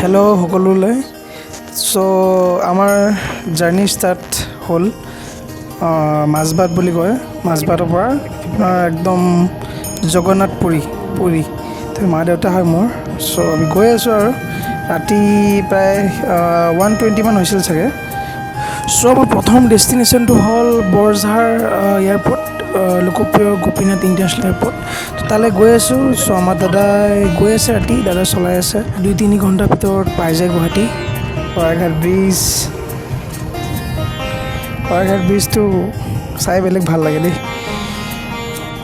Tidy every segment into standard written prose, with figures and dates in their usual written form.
Hello' সকলোলৈ। চ' আমাৰ journey start হ'ল মাজবাট বুলি কয়। মাজবাটৰ পৰা আপোনাৰ একদম জগন্নাথ পুৰী পুৰী তো মা দেউতা হয় মোৰ। চ' আমি গৈ আছোঁ আৰু ৰাতি প্ৰায় 1:20মান হৈছিল চাগে। চ' আমাৰ প্ৰথম ডেষ্টিনেশ্যনটো হ'ল বৰঝাৰ এয়াৰপৰ্ট, লোকপ্ৰিয় গোপীনাথ ইণ্টাৰনেশ্যনেল এয়াৰপৰ্ট। তো তালৈ গৈ আছোঁ। চ' আমাৰ দাদাই গৈ আছে, ৰাতি দাদা চলাই আছে। 2-3 ঘণ্টাৰ ভিতৰত পাই যায় গুৱাহাটী। শৰাইঘাট ব্ৰিজ, শৰাইঘাট ব্ৰিজটো চাই বেলেগ ভাল লাগে দেই।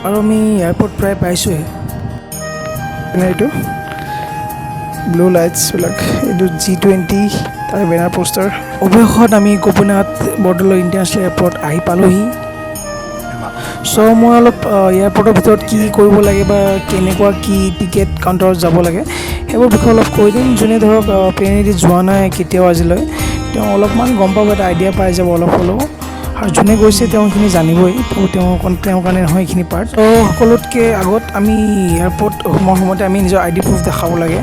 আৰু আমি এয়াৰপৰ্ট প্ৰায় পাইছোঁৱে। এইটো ব্লু লাইটছবিলাক, এইটো G20 তাৰ বেনাৰ পোষ্টাৰ। অৱশেষত আমি গোপীনাথ বৰদলৈ ইণ্টাৰনেশ্যনেল এয়াৰপৰ্ট আহি পালোহি। চ' মই অলপ এয়াৰপৰ্টৰ ভিতৰত কি কৰিব লাগে বা কেনেকুৱা কি টিকেট কাউণ্টাৰত যাব লাগে, সেইবোৰ বিষয়ে অলপ কৈ দিম। যোনে ধৰক প্লেনেদি যোৱা নাই কেতিয়াও আজিলৈ, তেওঁ অলপমান গম পাব, এটা আইডিয়া পাই যাব অলপ হ'লেও। আৰু যোনে গৈছে তেওঁ সেইখিনি জানিবই, তো তেওঁৰ কাৰণে নহয় এইখিনি পাৰ্ট। ত' সকলোতকৈ আগত আমি এয়াৰপৰ্ট সোমোৱাৰ সময়তে আমি নিজৰ আই ডি প্ৰুফ দেখাব লাগে।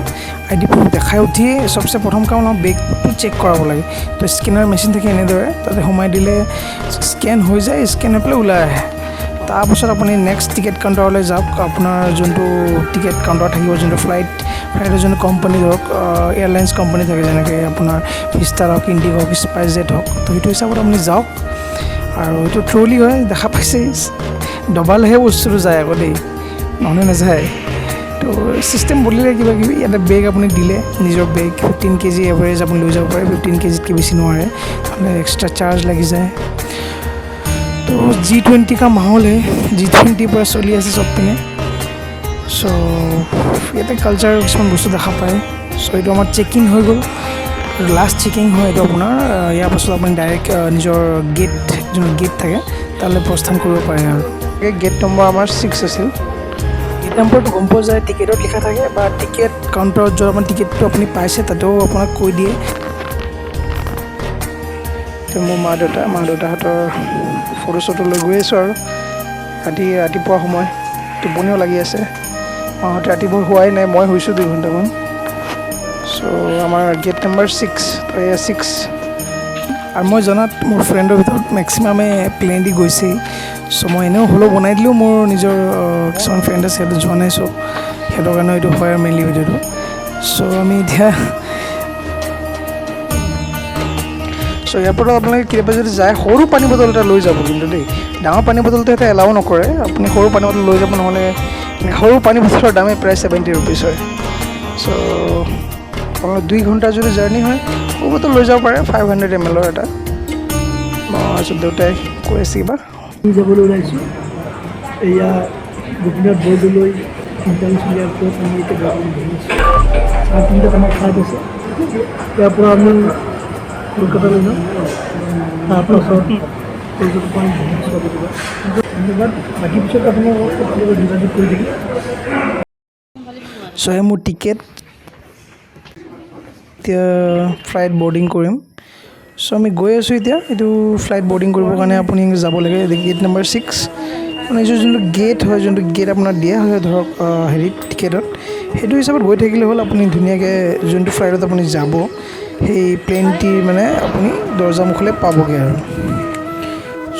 আই ডি প্ৰুফ দেখাই উঠিয়ে চবচে প্ৰথম কাম আমাৰ বেগটো চেক কৰাব লাগে। তো স্কেনাৰ মেচিন থাকে এনেদৰে, তাতে সোমাই দিলে স্কেন হৈ যায়, স্কেন হৈ পেলাই ওলাই আহে। তাৰপাছত আপুনি নেক্সট টিকেট কাউণ্টাৰলৈ যাওক। আপোনাৰ যোনটো টিকেট কাউণ্টাৰ থাকিব, যোনটো ফ্লাইটৰ যোনটো কোম্পানী, ধৰক এয়াৰলাইন্স কোম্পানী থাকে, যেনেকৈ আপোনাৰ ভিষ্টাৰ হওক, ইণ্ডিগ হওক, স্পাইচ জেট হওক, তো সেইটো হিচাপত আপুনি যাওক। আৰু এইটো ট্ৰলি হয়, দেখা পাইছে, দবালেহে বস্তুটো যায় আকৌ দেই, নহ'লে নাযায়। তো ছিষ্টেম বদলিলে কিবা কিবি। ইয়াতে বেগ আপুনি দিলে, নিজৰ বেগ 15 কেজি এভাৰেজ আপুনি লৈ যাব পাৰে, 15 কেজিতকৈ বেছি নোৱাৰে, নহ'লে এক্সট্ৰা চাৰ্জ লাগি যায়। তো G20 का माहौल है, G20ৰ পৰা চলি আছে চব পিনে। চ' ইয়াতে কালচাৰৰ কিছুমান বস্তু দেখা পায়। চ' এইটো আমাৰ চেক ইন হৈ গ'ল, লাষ্ট চেকিং হয় এইটো আপোনাৰ। ইয়াৰ পাছত আপুনি ডাইৰেক্ট নিজৰ গেট, যোনটো গেট থাকে, তালৈ প্ৰস্থান কৰিব পাৰে। আৰু এই গেট নম্বৰ আমাৰ 6 আছিল। গেট নম্বৰটো গম পোৱা যায়, টিকেটত লিখা থাকে বা টিকেট কাউণ্টাৰত য'ত আপোনাৰ টিকেটটো আপুনি পাইছে, তাতেও আপোনাক কৈ দিয়ে। তো মোৰ মা দেউতাহঁতৰ ফটো চটো লৈ গৈ আছোঁ। আৰু ৰাতিপুৱা সময়, টোপনিও লাগি আছে। মাহঁতে ৰাতিপুৱা শোৱাই নাই, মই শুইছোঁ 2 ঘণ্টামান। চ' আমাৰ গেট নম্বৰ 6, তো এয়া 6। আৰু মই জনাত মোৰ ফ্ৰেণ্ডৰ ভিতৰত মেক্সিমামে প্লেন দি গৈছেই। চ' মই এনেও হ'লেও বনাই দিলেও, মোৰ নিজৰ কিছুমান ফ্ৰেণ্ড আছে, সিহঁতে যোৱা নাই। চ' সিহঁতৰ কাৰণেও এইটো হয় আৰু মেইনলি ভিডিঅ'টো। চ' আমি এতিয়া চ' এয়াৰপৰ্টত আপোনালোকে কেতিয়াবা যদি যায়, সৰু পানী বটল এটা লৈ যাব কিন্তু দেই। ডাঙৰ পানী বটলটো সিহঁতে এলাও নকৰে। আপুনি সৰু পানী বটল লৈ যাব, নহ'লে সৰু পানী বটলৰ দামেই প্ৰায় 70 ৰুপিজ হয়। চ' আপোনালোক 2 ঘণ্টা যদি জাৰ্ণি হয়, সৰু বটল লৈ যাব পাৰে, 500 mlৰ এটা। তাৰপিছত দেউতাই কৈ আছে কিবা। আমি যাবলৈ ওলাইছোঁ। এয়া গোপীনাথ বৰদলৈ ইণ্টাৰনেশ্যনেল এয়াৰপৰ্ট। আমি এতিয়া বৰ্তমান বহি আছোঁ। 3:30ত আমাৰ ফ্লাইট আছে। ইয়াৰ পৰা আমি কলকাতালৈ যাম, তাৰপাছত কলকাতাৰ পৰা আমি ভুৱনেশ্বৰ যাব। ধন্যবাদ। বাকী পিছত আপোনালোকৰ লগত যোগাযোগ কৰি থাকিম। চ' এয়া মোৰ টিকেট। এতিয়া ফ্লাইট বৰ্ডিং কৰিম। চ' আমি গৈ আছোঁ এতিয়া। এইটো ফ্লাইট বৰ্ডিং কৰিবৰ কাৰণে আপুনি যাব লাগে গেট নম্বৰ 6। মানে যোনটো গেট হয়, যোনটো গেট আপোনাৰ দিয়া হয় ধৰক হেৰিত টিকেটত, সেইটো হিচাপত গৈ থাকিলে হ'ল। আপুনি ধুনীয়াকৈ যোনটো ফ্লাইটত আপুনি যাব, সেই প্লেনটিৰ মানে আপুনি দৰ্জা মুখলৈ পাবগৈ। আৰু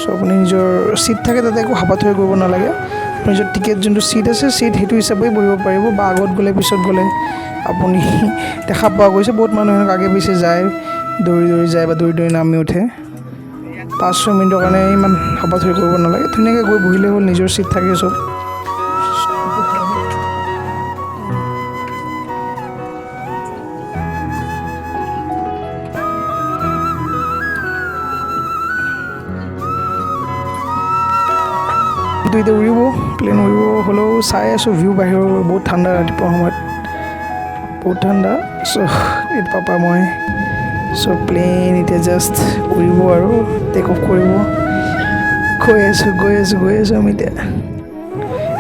চ' আপুনি নিজৰ ছিট থাকে, তাতে একো হাবাথুৰি কৰিব নালাগে। আপুনি নিজৰ টিকেট যোনটো ছিট আছে, ছিট সেইটো হিচাপেই বহিব পাৰিব। বা আগত গ'লে, পিছত গ'লে আপুনি দেখা পোৱা গৈছে, বহুত মানুহ এনেকুৱা আগে পিছে যায়, দৌৰি দৌৰি যায় বা দৌৰি দৌৰি নামি উঠে। 5-6 মিনিটৰ কাৰণে ইমান হাবাথুৰি কৰিব নালাগে। ধুনীয়াকৈ গৈ বহিলে হ'ল, নিজৰ ছিট থাকে চব। কিন্তু এতিয়া উৰিব, প্লেন উৰিব হ'লেও চাই আছোঁ ভিউ বাহিৰৰ। বহুত ঠাণ্ডা, ৰাতিপুৱা সময়ত বহুত ঠাণ্ডা। চ' এইটো পাপা, মই। চ' প্লেন এতিয়া জাষ্ট উৰিব আৰু টেক অফ কৰিব। গৈ আছোঁ, গৈ আছোঁ, গৈ আছোঁ আমি এতিয়া।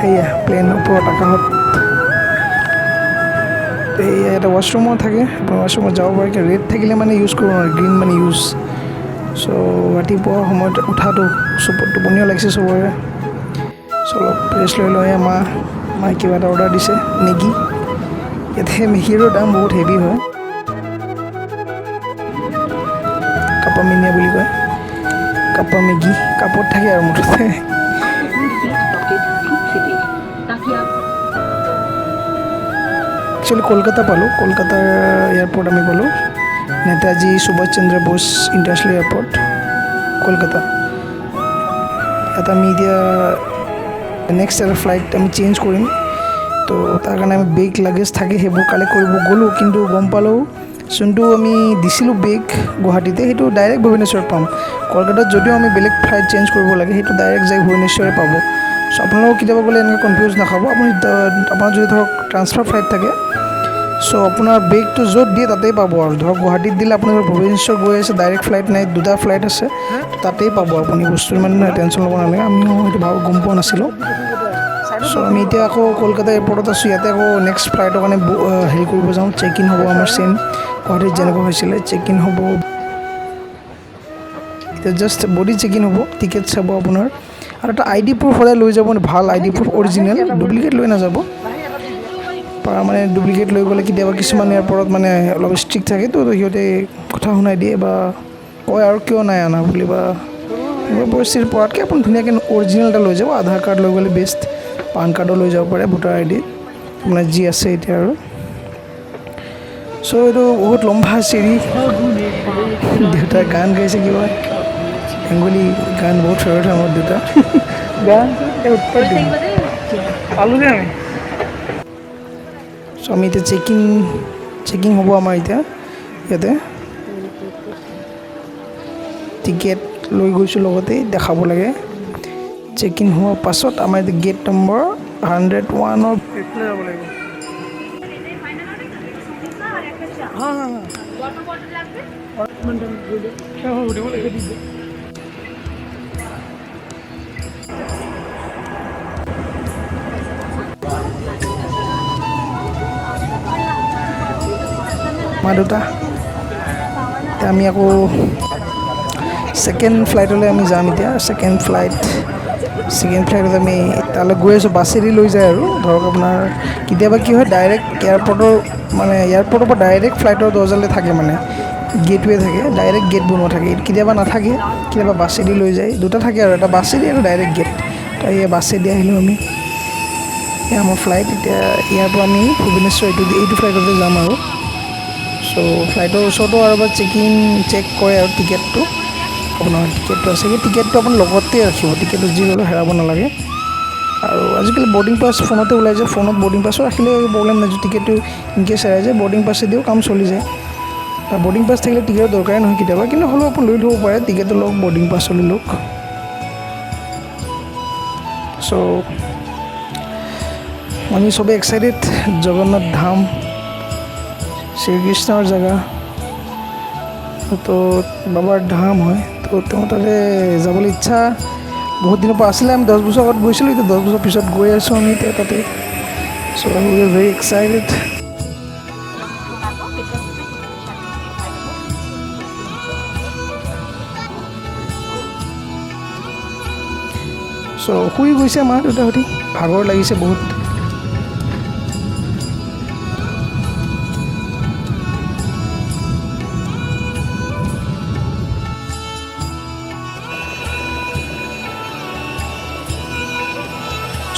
সেয়া প্লেন ওপৰত আকাশত। সেয়া এটা ৱাছৰুমো থাকে, আপুনি ৱাছৰুমত যাব পাৰে। ৰেড থাকিলে মানে ইউজ কৰিব নোৱাৰে, গ্ৰীণ মানে ইউজ। চ' ৰাতিপুৱা সময়ত উঠাটো চবত টোপনিও লাগিছে চবৰে। চ' অলপ ৰেষ্ট লৈ লওঁ। এয়া মায়ে কিবা এটা অৰ্ডাৰ দিছে, মেগী। ইয়াতে মেগীৰো দাম বহুত হেভি হয়। কাপামিনিয়া বুলি কয়, কাপা মেগী কাপত থাকে আৰু মুঠতে। একচুৱেলি কলকাতা পালোঁ, কলকাতাৰ এয়াৰপৰ্ট আমি পালোঁ, নেতাজী সুভাষ চন্দ্ৰ বোস ইণ্টাৰনেশ্যনেল এয়াৰপৰ্ট, কলকাতা। ইয়াত আমি এতিয়া নেক্সট এটা ফ্লাইট আমি চেঞ্জ কৰিম। তো তাৰ কাৰণে আমি বেগ লাগেজ থাকে সেইবোৰ কালেক্ট কৰিব গ'লোঁ, কিন্তু গম পালোঁ যোনটো আমি দিছিলোঁ বেগ গুৱাহাটীতে সেইটো ডাইৰেক্ট ভুৱনেশ্বৰত পাম। কলকাতাত যদিও আমি বেলেগ ফ্লাইট চেঞ্জ কৰিব লাগে, সেইটো ডাইৰেক্ট যাই ভুৱনেশ্বৰে পাব। চ' আপোনালোকক কেতিয়াবা গ'লে এনেকৈ কনফিউজ নাখাব। আপুনি আপোনাৰ যদি ধৰক ট্ৰান্সফাৰ ফ্লাইট থাকে, চ' আপোনাৰ বেগটো য'ত দিয়ে তাতেই পাব। আৰু ধৰক গুৱাহাটীত দিলে আপুনি ধৰক ভুৱনেশ্বৰ গৈ আছে, ডাইৰেক্ট ফ্লাইট নাই, দুটা ফ্লাইট আছে, তাতেই পাব আপুনি বস্তু, ইমান টেনশ্যন ল'ব নালাগে। আমিও সেইটো ভাব গম পোৱা নাছিলোঁ। চ' আমি এতিয়া আকৌ কলকাতা এয়াৰপৰ্টত আছোঁ। ইয়াতে আকৌ নেক্সট ফ্লাইটৰ কাৰণে হেৰি কৰিব যাওঁ, চেক ইন হ'ব আমাৰ, ছেইম গুৱাহাটীত যেনেকুৱা হৈছিলে চেক ইন হ'ব। এতিয়া জাষ্ট বডি চেক ইন হ'ব, টিকেট চাব আপোনাৰ, আৰু এটা আই ডি প্ৰুফ সদায় লৈ যাব, ভাল আই ডি প্ৰুফ, অৰিজিনেল, ডুপ্লিকেট লৈ নাযাব। মানে ডুপ্লিকেট লৈ গ'লে কেতিয়াবা কিছুমান এয়াৰপৰ্টত মানে অলপ ষ্ট্ৰিক্ট থাকে, তো সিহঁতে কথা শুনাই দিয়ে বা কয় আৰু কিয় নাই অনা বুলি, বা এনেকুৱা পৰিস্থিতিত পৰাতকৈ আপুনি ধুনীয়াকৈ অৰিজিনেল এটা লৈ যাব। আধাৰ কাৰ্ড লৈ গ'লে বেষ্ট, পান কাৰ্ডো লৈ যাব পাৰে, ভোটাৰ আই ডি আপোনাৰ যি আছে এতিয়া আৰু। চ' এইটো বহুত লম্বা চিৰি। দেউতাই গান গাইছে, কিবা বেংগলী গান, বহুত ফেভৰেট হয় মোৰ দেউতা গান। উৎপাত পালোঁ আমি। চ' আমি এতিয়া চেকিং হ'ব আমাৰ এতিয়া ইয়াতে। টিকেট লৈ গৈছোঁ লগতে, দেখাব লাগে। চেক ইন হোৱাৰ পাছত আমাৰ এতিয়া গেট নম্বৰ 101ৰ এইফালে যাব লাগিব। হা হা হা, সুধিব লাগিব। মা দেউতা, এতিয়া আমি আকৌ ছেকেণ্ড ফ্লাইটলৈ আমি যাম এতিয়া। ছেকেণ্ড ফ্লাইটত আমি তালৈ গৈ আছোঁ, বাছেদি লৈ যায়। আৰু ধৰক আপোনাৰ কেতিয়াবা কি হয়, ডাইৰেক্ট এয়াৰপৰ্টৰ মানে এয়াৰপৰ্টৰ পৰা ডাইৰেক্ট ফ্লাইটৰ দৰ্জালৈ থাকে, মানে গেটৱে থাকে, ডাইৰেক্ট গেট বনোৱা থাকে। কেতিয়াবা নাথাকে, কেতিয়াবা বাছেদি লৈ যায়। দুটা থাকে আৰু, এটা বাছেদি আৰু ডাইৰেক্ট গেট। তো এই বাছেদি আহিলোঁ আমি। এয়া আমাৰ ফ্লাইট। এতিয়া ইয়াৰ পৰা আমি ভুৱনেশ্বৰ এইটো ফ্লাইটতে যাম আৰু। চ' ফ্লাইটৰ ওচৰতো আৰু এবাৰ চেক কৰে আৰু টিকেটটো, আপোনাৰ টিকেটটো আছে সেই টিকেটটো আপুনি লগতে ৰাখিব, টিকেটটো যি হ'লেও হেৰাব নালাগে। আৰু আজিকালি বৰ্ডিং পাছ ফোনতে ওলাই যায়, ফোনত বৰ্ডিং পাছো ৰাখিলে প্ৰব্লেম নাই। যদি টিকেটটো ইনকেছ হেৰাই যায়, বৰ্ডিং পাছেদিও কাম চলি যায়। বৰ্ডিং পাছ থাকিলে টিকেটৰ দৰকাৰেই নহয় কেতিয়াবা, কিন্তু হ'লেও আপুনি লৈ থ'ব পাৰে, টিকেটো লওক, বৰ্ডিং পাছো লৈ লওক। চ' আমি চবেই এক্সাইটেড, জগন্নাথ ধাম, শ্ৰীকৃষ্ণৰ জেগা, তো বাবাৰ ধাম হয়, তো তেওঁ তাতে যাবলৈ ইচ্ছা বহুত দিনৰ পৰা আছিলে। আমি 10 বছৰ আগত গৈছিলোঁ, এতিয়া 10 বছৰ পিছত গৈ আছোঁ আমি এতিয়া তাতে। So we are very excited. So শুই গৈছে মা দেউতাহঁতি, ভাগৰ লাগিছে বহুত।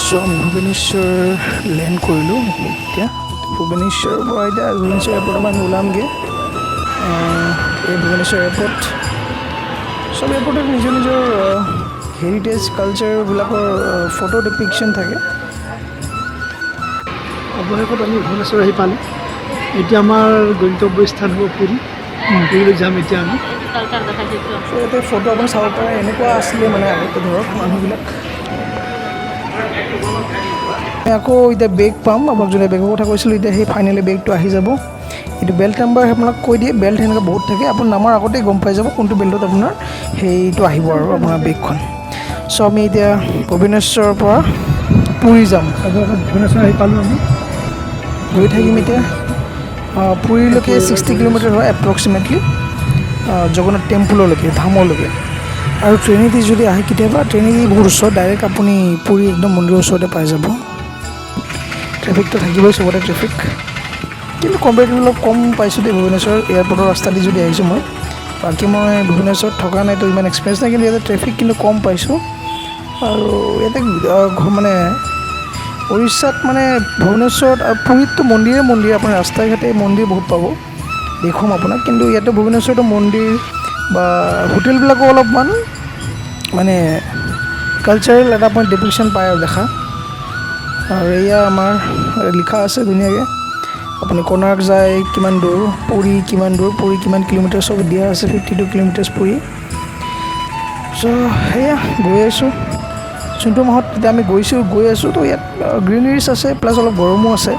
চ' আমি ভুৱনেশ্বৰ লেণ্ড কৰিলোঁ এতিয়া। ভুৱনেশ্বৰৰ পৰা এতিয়া ভুৱনেশ্বৰ এয়াৰপৰ্টৰ পৰা আমি ওলামগৈ। এই ভুৱনেশ্বৰ এয়াৰপৰ্ট, চব এয়াৰপৰ্টত নিজৰ নিজৰ হেৰিটেজ কালচাৰবিলাকৰ ফটো ডিপিকশ্যন থাকে। অৱশেষত আমি ভুৱনেশ্বৰ আহি পালোঁ। এতিয়া আমাৰ গন্তব্য স্থান হ'ব পুৰী। পুৰীলৈ যাম এতিয়া আমি। চ' ইয়াতে ফটো আপুনি চাব পাৰে, এনেকুৱা আছিলে মানে আগতে ধৰক মানুহবিলাক। আকৌ এতিয়া বেগ পাম, আপোনাক যোনে বেগৰ কথা কৈছিলোঁ, এতিয়া সেই ফাইনেলি বেগটো আহি যাব। এইটো বেল্ট নাম্বাৰ আপোনাক কৈ দিয়ে, বেল্ট সেনেকুৱা বহুত থাকে, আপুনি নামাৰ আগতেই গম পাই যাব কোনটো বেল্টত আপোনাৰ সেইটো আহিব আৰু আপোনাৰ বেগখন। চ' আমি এতিয়া ভুৱনেশ্বৰৰ পৰা পুৰী যাম। অৱশেষত ভুৱনেশ্বৰ আহি পালোঁ আমি। গৈ থাকিম এতিয়া পুৰীলৈকে 60 কিলোমিটাৰ হয় এপ্ৰক্সিমেটলি, জগন্নাথ টেম্পুললৈকে, ধামলৈকে। আৰু ট্ৰেইনেদি যদি আহে কেতিয়াবা, ট্ৰেইনেদি বহুত ওচৰত, ডাইৰেক্ট আপুনি পুৰী একদম মন্দিৰৰ ওচৰতে পাই যাব। ট্ৰেফিকটো থাকিবই চবতে ট্ৰেফিক, কিন্তু কম্পেৰেটিভলি অলপ কম পাইছোঁ দেই ভুৱনেশ্বৰ এয়াৰপৰ্টৰ ৰাস্তা দি যদি আহিছোঁ মই। বাকী মই ভূৱনেশ্বৰত থকা নাই, তো ইমান এক্সপিৰিয়েঞ্চ নাই, কিন্তু ইয়াতে ট্ৰেফিক কিন্তু কম পাইছোঁ। আৰু ইয়াতে মানে উৰিষ্যাত মানে ভুৱনেশ্বৰত আৰু পুৰীততো মন্দিৰে মন্দিৰ, আপোনাৰ ৰাস্তাই ঘাটে মন্দিৰ বহুত পাব, দেখুৱাম আপোনাক। কিন্তু ইয়াতে ভুৱনেশ্বৰতো মন্দিৰ বা হোটেলবিলাকো অলপমান মানে কালচাৰেল এটা আপুনি ডিপিকশ্যন পায় আৰু দেখা। আৰু এয়া আমাৰ লিখা আছে ধুনীয়াকৈ, আপুনি কোণাৰ্ক যায় কিমান দূৰ, পুৰী কিমান দূৰ, পুৰী কিমান কিলোমিটাৰ চব দিয়া আছে, 52 কিলোমিটাৰ্ছ পুৰী। চ' সেয়া গৈ আছোঁ। যোনটো মাহত এতিয়া আমি গৈছোঁ, গৈ আছোঁ, তো ইয়াত গ্ৰীনেৰিজ আছে, প্লাছ অলপ গৰমো আছে।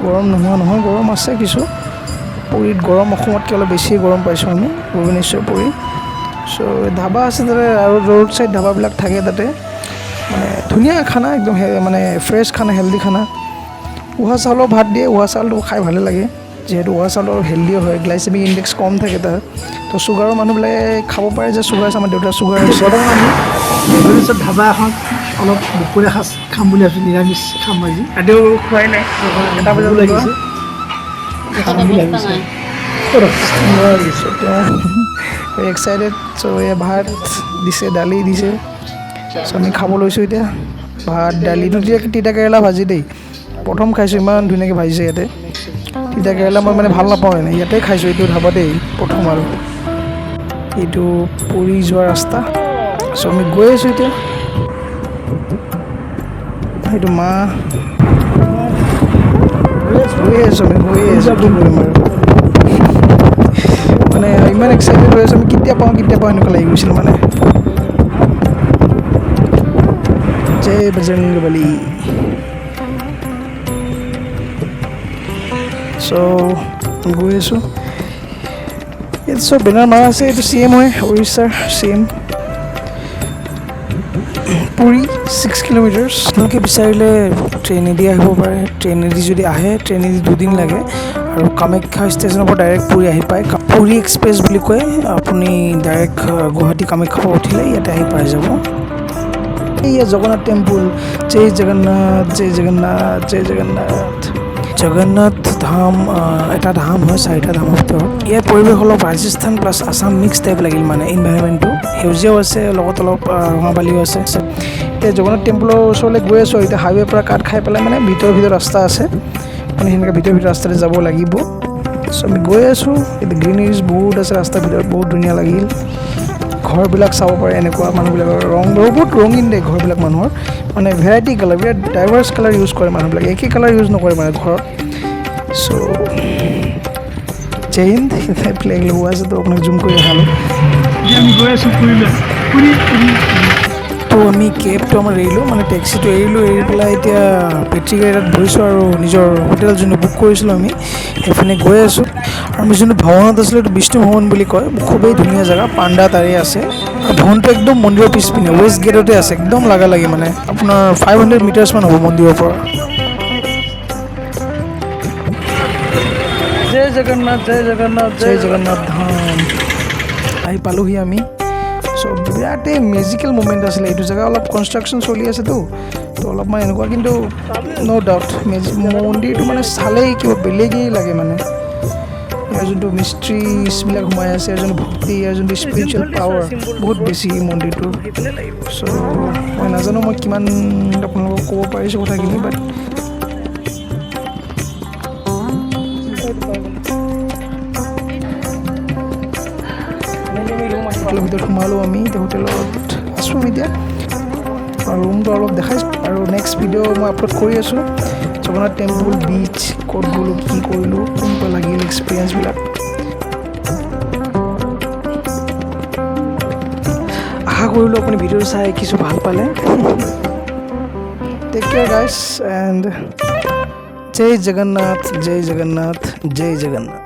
গৰম নোহোৱা নহয়, গৰম আছে কিছু। পুৰীত গৰম অসমতকৈ অলপ বেছিয়ে গৰম পাইছোঁ আমি, ভুৱনেশ্বৰ, পুৰী। চ' ধাবা আছে তাতে আৰু ৰোড ছাইড ধাবাবিলাক থাকে তাতে, মানে ধুনীয়া খানা একদম, মানে ফ্ৰেছ খানা, হেল্ডি খানা। উহা চাউলৰ ভাত দিয়ে। উহা চাউলটো খাই ভালে লাগে, যিহেতু উহা চাউলটো অলপ হেল্ডিও হয়, গ্লাইচেমিক ইণ্ডেক্স কম থাকে তাৰ। তো চুগাৰৰ মানুহবিলাকে খাব পাৰে যে চুগাৰ আছে, আমাৰ দেউতাৰ চুগাৰ আছে। বৰ্তমান আমি ভুৱনেশ্বৰ ধাবা এখন অলপ দুপৰীয়া সাজ খাম বুলি ভাবিছোঁ, নিৰামিষ খাম আজি। ৰাতিও খোৱাই নাই, 1টা বজাত ভোকো লাগিছে, খাম বুলি ভাবিছোঁ। তেওঁ এক্সাইটেড। চ' এয়া ভাত দিছে, দালি দিছে। চ' আমি খাব লৈছোঁ এতিয়া ভাত দালিটো। তেতিয়া তিতা কেৰেলা ভাজি দেই, প্ৰথম খাইছোঁ, ইমান ধুনীয়াকৈ ভাজিছে ইয়াতে। তিতা কেৰেলা মই মানে ভাল নাপাওঁ এনেই, ইয়াতে খাইছোঁ এইটো ধাবাতেই প্ৰথম। আৰু এইটো পুৰী যোৱা ৰাস্তা। চ' আমি গৈ আছোঁ এতিয়া। সেইটো মা গৈ আছোঁ, আমি গৈ আছোঁ। কি কৰিম আৰু, মানে ইমান এক্সাইটেড হৈ আছোঁ আমি, কেতিয়া পাওঁ কেতিয়া পাওঁ এনেকুৱা লাগি গৈছিল মানে। জয় বজৰংগবলী। চ' গৈ আছোঁ। ইয়াত চব বেনাৰ মাৰা আছে। এইটো চি এম হয়, উৰিষ্যাৰ চি এম। পুৰী 6 কিলোমিটাৰ্ছ। আপোনালোকে বিচাৰিলে ট্ৰেইনেদি আহিব পাৰে। ট্ৰেইনেদি যদি আহে, ট্ৰেইনেদি 2 দিন লাগে আৰু কামাখ্যা ষ্টেচনৰ পৰা ডাইৰেক্ট পুৰী আহি পায়। পুৰী এক্সপ্ৰেছ বুলি কয়। আপুনি ডাইৰেক্ট গুৱাহাটী কামাখ্যাৰ পৰা উঠিলে ইয়াতে আহি পাই যাব। এইয়া জগন্নাথ টেম্পুল। জয় জগন্নাথ, জয় জগন্নাথ, জয় জগন্নাথ। জগন্নাথ ধাম এটা ধাম হয় চাৰিটা ধামৰ ভিতৰত। ইয়াৰ পৰিৱেশ অলপ Rajasthan plus Assam mix type লাগিল, মানে ইনভাইৰমেণ্টটো সেউজীয়াও আছে, লগত অলপ ৰঙা বালিও আছে। এতিয়া জগন্নাথ টেম্পুলৰ ওচৰলৈ গৈ আছোঁ। এতিয়া হাইৱেৰ পৰা কাট খাই পেলাই মানে ভিতৰৰ ভিতৰত ৰাস্তা আছে, মানে সেনেকৈ ভিতৰৰ ভিতৰৰ ৰাস্তাতে যাব লাগিব। চ' আমি গৈ আছোঁ। এতিয়া গ্ৰীনেৰিজ বহুত আছে ৰাস্তাৰ ভিতৰত, বহুত ধুনীয়া লাগিল। ঘৰবিলাক চাব পাৰে, এনেকুৱা মানুহবিলাকৰ ৰং বহুত ৰঙীন দেই ঘৰবিলাক মানুহৰ, মানে ভেৰাইটি কালাৰ, বিৰাট ডাইভাৰ্ছ কালাৰ ইউজ কৰে মানুহবিলাকে, একে কালাৰ ইউজ নকৰে মানে ঘৰত। চ' জয় হিন্দ। ফ্লেগ লগোৱা আছে, তো আপোনাক জুম কৰি দেখালোঁ। এতিয়া আমি গৈ আছোঁ পুৰীলৈ, পুৰী, পুৰী, পুৰী। তো আমি কেবটো আমাৰ এৰিলোঁ, মানে টেক্সিটো এৰিলোঁ। এৰি পেলাই এতিয়া বেটেৰী গাড়ী এটাত বহিছোঁ আৰু নিজৰ হোটেল যোনটো বুক কৰিছিলোঁ আমি, সেইপিনে গৈ আছোঁ। আৰু আমি যোনটো ভৱনত আছিলোঁ, এইটো বিষ্ণু ভৱন বুলি কয়। খুবেই ধুনীয়া জেগা, পাণ্ডা তাৰে আছে। আৰু ভৱনটো একদম মন্দিৰৰ পিছপিনে ৱেষ্ট গেটতে আছে, একদম লাগা লাগি, মানে আপোনাৰ 500 মিটাৰ্ছমান হ'ব মন্দিৰৰ পৰা। জয় জগন্নাথ, জয় জগন্নাথ। জয় জগন্নাথ ধাম। আহি পালোহি আমি। চ' বিৰাটেই মেজিকেল মুমেণ্ট আছিলে এইটো জেগা। অলপ কনষ্ট্ৰাকশ্যন চলি আছেতো, তো অলপমান এনেকুৱা, কিন্তু ন' ডাউট মন্দিৰটো মানে চালেই কিবা বেলেগেই লাগে। মানে ইয়াৰ যোনটো মিষ্ট্ৰিজবিলাক সোমাই আছে, ইয়াৰ যোনটো ভক্তি, ইয়াৰ যোনটো স্পিৰিচুৱেল পাৱাৰ বহুত বেছি এই মন্দিৰটোৰ। চ' মই নাজানো মই কিমান আপোনালোকক ক'ব পাৰিছোঁ কথাখিনি, বাট হোটেলৰ ভিতৰত সোমালোঁ আমি। এতিয়া হোটেলত আছোঁ আমি এতিয়া আৰু ৰুমটো অলপ দেখাইছোঁ। আৰু নেক্সট ভিডিঅ' মই আপলোড কৰি আছোঁ, জগন্নাথ টেম্পুল, বিচ, ক'ত গ'লোঁ, কি কৰিলোঁ, কেনেকুৱা লাগিল এক্সপিৰিয়েঞ্চবিলাক। আশা কৰিলোঁ আপুনি ভিডিঅ'টো চাই কিছু ভাল পালে। Take care guys and Jay Jagannath, Jay Jagannath, Jay Jagannath.